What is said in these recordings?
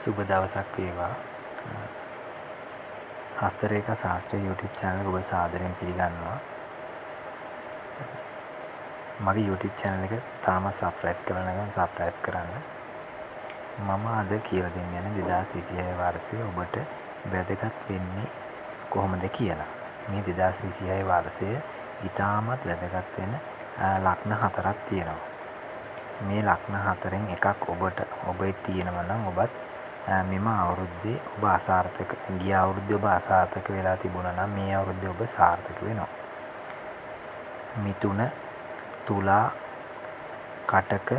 සුබ දවසක් වේවා. හස්තරේඛා ශාස්ත්‍රීය YouTube channel එක ඔබ සාදරයෙන් පිළිගන්නවා. මගේ YouTube channel එක තාමත් subscribe කරලා නැත්නම් subscribe කරන්න. මම අද කියලා දෙන්න යන්නේ 2026 වර්ෂයේ ඔබට වැදගත් වෙන්නේ කොහොමද කියලා. මේ 2026 වර්ෂය ඉතාමත් වැදගත් වෙන ලග්න හතරක් තියෙනවා. මේ ලග්න හතරෙන් එකක් ඔබට ඔබේ තියෙනවා නම් ඔබත් මෙම අවුරුද්දේ ඔබ අසාර්ථක ගිය අවුරුද්දේ ඔබ අසාර්ථක වෙලා තිබුණා නම් මේ අවුරුද්දේ ඔබ සාර්ථක වෙනවා. මිථුන, තුලා, කටක,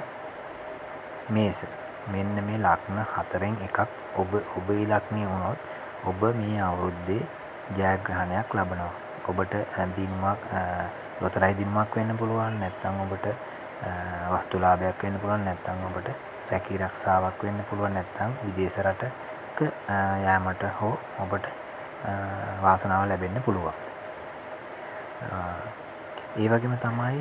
මේෂ මෙන්න මේ ලග්න හතරෙන් එකක් ඔබ ඔබේ ලග්නය වුණොත් ඔබ මේ අවුරුද්දේ ජයග්‍රහණයක් ලබනවා. ඔබට දිනුමක් ලොතරැයි දිනුමක් වෙන්න පුළුවන්, නැත්නම් ඔබට වස්තු ලාභයක් වෙන්න පුළුවන්, නැත්නම් ඔබට රැකී රක්ෂාවක් වෙන්න පුළුවන්, නැත්නම් විදේශ රටක යෑමට හෝ ඔබට වාසනාව ලැබෙන්න පුළුවන්. ඒ වගේම තමයි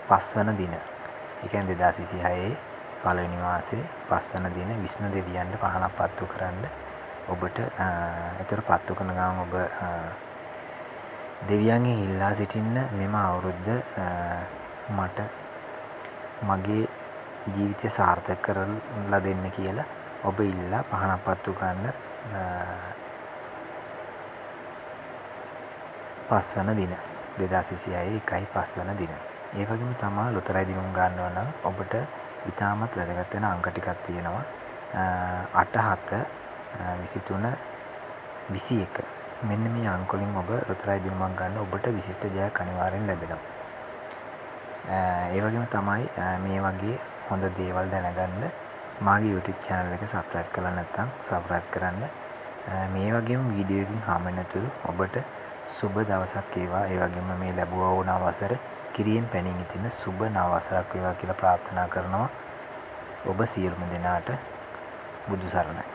පස්වන දින. ඒ කියන්නේ 2026 පළවෙනි මාසේ පස්වන දින විෂ්ණු දෙවියන්ට පහනක් පත්තු කරන්න ඔබට ඒතර පත්තු කරන ගමන් ඔබ දෙවියන්ගෙන් ඉල්ලා සිටින්න මෙම අවුරුද්ද මට මගේ ජීවිතය සාර්ථක කරලා දෙන්න කියලා ඔබ ඉල්ලා පහනක් පත්තු කරන්න පස්වන දින 2026 1යි පස්වන දින. ඒ වගේම තමා ලොතරැයි දිනුම් ගන්නවා නම් ඔබට ඉතාමත් වැදගත් වෙන අංක ටිකක් තියෙනවා. 8 7 23 21 මෙන්න මේ අංක වලින් ඔබ ලොතරැයි දිනුමක් ගන්න ඔබට විශිෂ්ට ජයක් අනිවාර්යෙන් ලැබෙනවා. ඒ වගේම තමයි මේ වගේ හොඳ දේවල් දැනගන්න මාගේ YouTube channel එක subscribe කරලා නැත්නම් subscribe කරන්න. මේ වගේම වීඩියෝ එකකින් හමු වෙනතුරු ඔබට සුබ දවසක් වේවා. ඒ වගේම මේ ලැබුවා වූ නව වසර කිරියෙන් පැණින් ඉතින සුබ නව වසරක් වේවා කියලා ප්‍රාර්ථනා කරනවා. ඔබ සියලුම දෙනාට බුදු සරණයි.